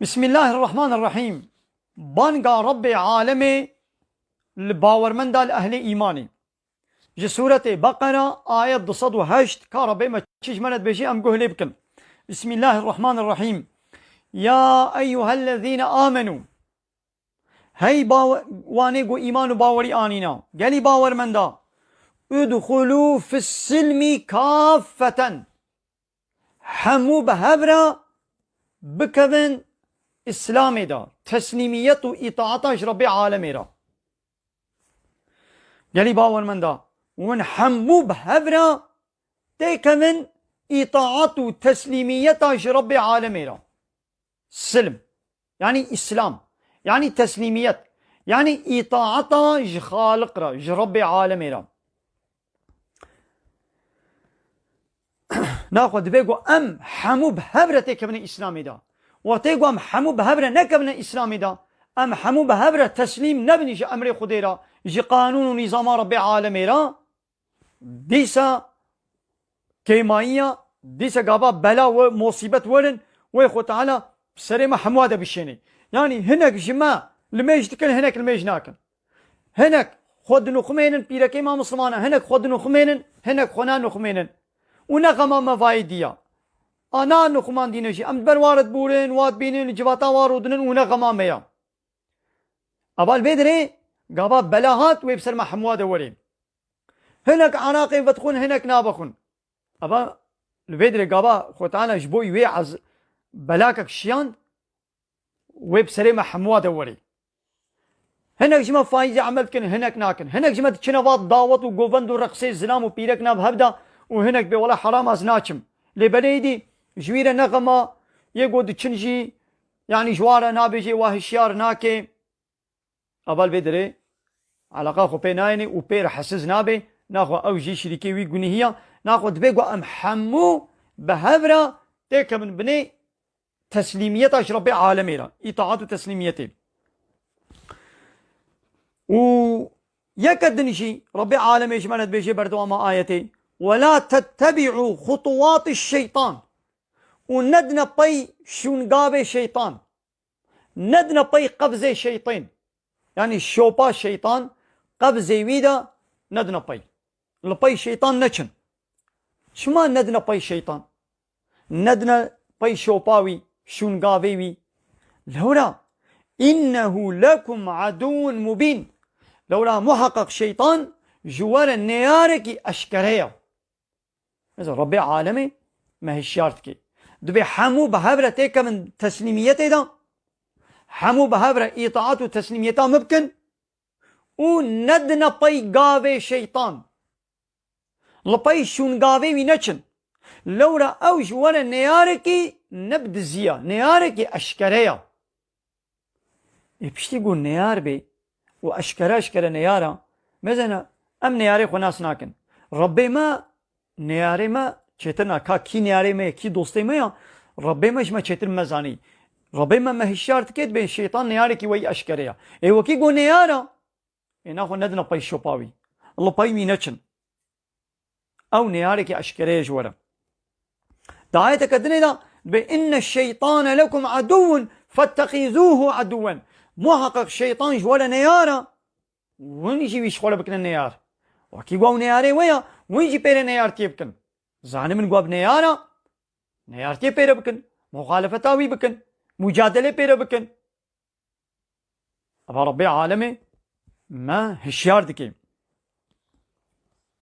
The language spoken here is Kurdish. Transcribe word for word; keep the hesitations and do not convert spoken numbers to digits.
Bismillahirrahmanirrahîm. Banga Rebbê alemê li bawermenda, li ehlê îmanê. Ji Sûretê Beqera, ayet du sed û heşt, ka Rebbê me çi ji me re dibêjê, em guh lê bikin. Bismillahirrahmanirrahîm. Ya eyyuhellezîne amenû. Hey bawe-, wanê ku îman û bawerî anîna. Gelî bawermenda. Udxulû fis silmî kaffeten. Hemû bi hev re bikevin Îslamê de, teslîmiyet û îtaeta ji Rebbê alemê re. Gelî bawermenda, hûn hemû bi hev re têkevin îtaet û teslîmiyeta ji Rebbê alemê re. Silm, yanî Îslam, yanî teslîmiyet, yanî îtaeta ji Xaliq re, ji Rebbê alemê re. Naxwe dibe ku em hemû bi hev re têkevine Îslamê de. Wextê ku em hemû bi hev re nekevine Îslamê de, em hemû bi hev re teslîm nebin ji emrê Xwedê re, ji qanûn û nîzama Rebbê alemê re, dîsa kêmayiya, dîsa gava bela we, musîbet werin, wê Xwe Teala serê me hemûa de bişênê. Yanî hinek ji me limêj dikin, hinek limêj nakin. Hinek xwe dinixumênin, pîrekê me Mislimana, hinek xwe dinixumênin, hinek xwe nanixumênin. Û ne xema me vayê diya. A na nixumandîne jî. Em di ber wa re dibûrin, wa dibînin, li civata wa rûdinin û ne xema me ya. Eva li vê dirê gava bela hat, wê bi ser me hemûa de werê. Hinek Iraqê vedixwin, hinek navexwin. Eva li vê dirê gava Xwe Teala ji bo wê ez belakek şiyand, wê bi serê me hemûa de werê. Hinek ji me faîzê emel dikin, hinek nakin. Hinek ji me diçine va dawet û govend û reqsê zilam û pîrek nav hev de û hinek bê wela heram ez naçim. Lê belê êdî ji wî re ne xema, yê ku diçin jî, yanî ji wan re nabêjê, wa hişyar nake. Eva li vê dirê eleqa xwe pê nayênê û pê re hesiz nabe, naxwe ew jî şirîkê wî gunîhiya, naxwe dibe ku em hemû bi hev re têkevin binê teslîmiyeta ji Rebbê alemê re, îtaat û teslîmiyetê. Û yeke din jî Rebbê alemê ji me re dibêje berdewama ayetê, "Ve la tettebi'û xutuwatiş şeytan." Û nedine pey şûngavê şeytan. Nedine pey qevzê şeytên. Yanî şopa şeytan, qevzê wî de nedine pey. Li pey şeytan neçin. Çima nedine pey şeytan? Nedine pey şopa wî, şûngavê wî. Lewra, "Innehu lekum aduwwun mubîn." Lewra muheqeq şeytan ji we re nêyarekî eşkere ye. Mesela Rebbê alemê me hişyar dike. Dibê hemû bi hev re têkevin teslîmiyetê de. Hemû bi hev re îtaat û teslîmiyeta min bikin û nedine pey gavê şeytan. Li pey şûngavê wî neçin. Lewra ew ji we re nêyarekî ne bi dizî ya, nêyarekî eşkere ya. Ê piştî ku neyar bê û eşkere eşkere neyar a, mezena em neyarê xwe nas nakin. Rebbê me neyarê me çêtir na, ka kî neyarê me ye, kî dostê me ya, Rebbê me ji me çêtir me zanî. Rebbê me me hişyar dike, dibê şeytan neyarekî weyî eşkere ya. Ê wekî ku neyar a, ê naxwe nedine pey şopa wî. Li pey wî neçin. Ew nêyarekî eşkere ye ji we re. Di ayeteke dinê de dibê, "Inne şeytane lekum aduwwun fettexizûhu aduwwen." Muheqeq şeytan ji we re neyar e, hûn jî wî ji xwe re bikine neyar. Wekî ku ew neyarê we ye, hûn jî pê re neyartiyê bikin. Zanibin ku ev neyar e, neyartiyê pê re bikin, muxalefeta wî bikin, mucadelê pê re bikin. Eva Rebbê alemê me hişyar dike.